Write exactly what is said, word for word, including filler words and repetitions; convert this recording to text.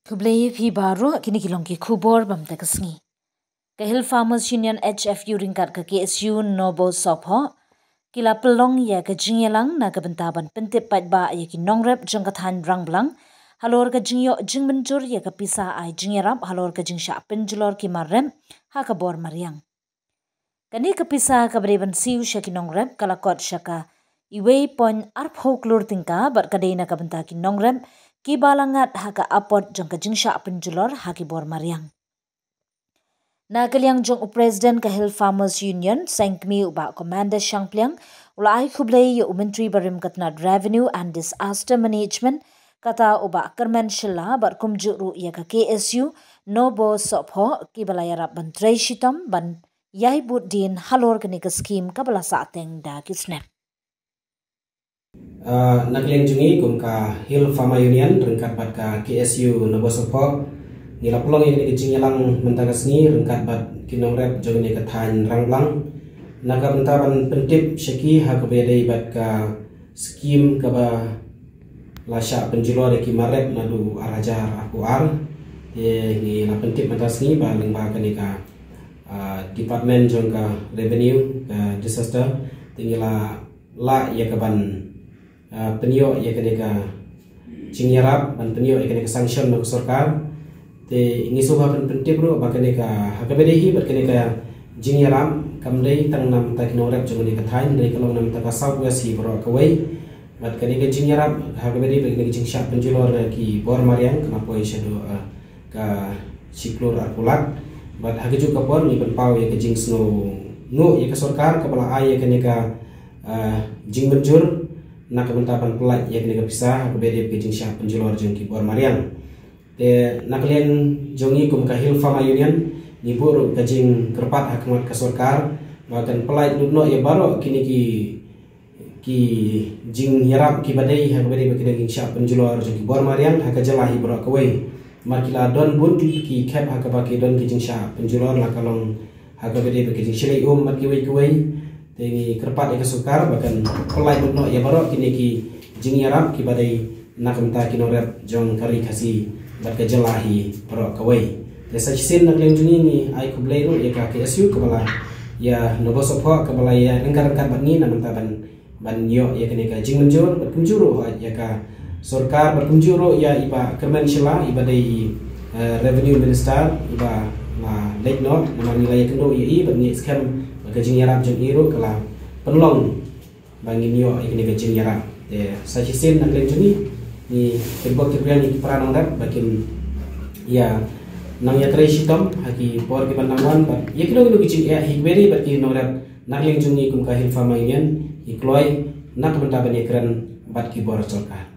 Khublei phi baroh, kine ki long ki khubor bam ta ka sngi. Ka Hill Farmers Union H F U ryngkat ka K S U Nobo Sopho ki la pynlong ïa ka jingïalang na ka bynta ban pyntip paidbah ïa ki nongrep jong ka thaiñ Rangblang halor ka jingïoh jingmynjur ïa ka pisa ai jingïarap halor ka jingshah pynjulor ki mar rep ha ka bor mariang. Kane ka pisa kaba dei ban siew sha ki nongrep ka la kot sha ka iwei point arphew klur tyngka bad ka dei na ka bynta ki nongrep kiba la ngat ha ka apot jong ka jingshah pynjulor ha ki bor mariang. Na ka liang jong u President ka Hill Farmers Union, Seng Kmie u Bah Commander Shangpliang, u la ai khublei ïa u Myntri barim ka tnat Revenue and Disaster Management, kata u Bah Kyrmen Shylla, bad kumjuh ruh ïa ka K S U Nobo Sopho kiba la ïarap ban trei shitom ban ïai bud dien halor kane ka skhim kaba la sahteng da ki snep. Uh, na ka liang jong ngi kum ka Hill Farmer Union ryngkat bad ka K S U Nobo Sopho, ngi la pynlong ïa kane ka jingïalang mynta ka sngi ryngkat bad ki nongrep jong kane ka thaiñ Rangblang na ka bynta ban pyntip sha ki ha kaba ïadei bad ka skhim kaba la shah pynjulor ïa ki mar rep naduh ar hajar arphew ar. Te ngi la pyntip mynta ka sngi ba lyngba kane ka uh, department jong ka revenue, ka disaster, te ngi la lah ïa ka ban uh, pynïoh ïa kane ka jingïarap, ban pynïoh ïa kane ka sanction na ka sorkar. Te ngi sngewbha ban pyntip ruh ba kane ka, ha kaba dei hi bad kane ka jingïarap kam dei tang na bynta ki nongrep jong kane ka thaiñ, dei ka long na bynta ka South West hi baroh kawei. Bad kane ka jingïarap ha kaba dei bad kane ka jingshah pynjulor ki bor mariang ka la poi shaduh uh, ka shi klur arphew lak. Bad ha kajuh ka por ngi pynpaw ïa ka jingsngewnguh ïa ka sorkar kaba la ai ïa kane ka uh, jingmynjur na ka bynta ban pyllait ïa kane ka pisa ha kaba dei ka jingshah pynjulor jong ki bor mariang. Te na ka liang jong ngi kum ka Hill Farmer Union ngi buh ruh ka jingkyrpad ha khmat ka sorkar ba kan pyllait lut noh ïa baroh kine ki ki jingïarap kiba dei ha kaba dei ba ki dei jingshah pynjulor jong ki bor mariang ha ka jylla hi baroh kawei. Mar ki la don bun ki khep ha kaba ki don ki jingshah pynjulor la ka long ha kaba dei ba ki jingshlei um bad kiwei kiwei. Te ngi kyrpad ïa ka sorkar ba kan pyllait lut noh ïa baroh kine ki jingïarap kiba dei na ka bynta ki nongrep jong ka ri Khasi bad ka jylla hi baroh kawei. Te sa shisien na ka liang jong ngi ngi ai khublei ruh ïa ka K S U kaba la ïa Nobo Sopho kaba la ïa ryngkat ryngkat bad ngi na ka bynta ban ban ïoh ïa kane ka jingmynjur bad kumjuh ruh ïa ka sorkar bad kumjuh ruh ïa i Bah Kyrmen Shylla iba dei i uh, revenue minister iba la leit noh namar ngi la ïa kynduh ïa i bad ngi skhem ba ka jingïarap jong i ruh ka la pynlong ba ngin ïoh ïa kane ka jingïarap. Te sa shisien na ka liang jong ngi ngi kyrpad kyrpad ïa ki para nongrep ba kin ïa nang ïatrei shitom ha ki por kiban nang wan bad ïa kino kino ki jingeh hi kmeri bad ki nongrep. Na ka liang jong ngi kum ka Hill Farmer Union ngi kloi na ka bynta ban ïakren bad ki bor sorkar.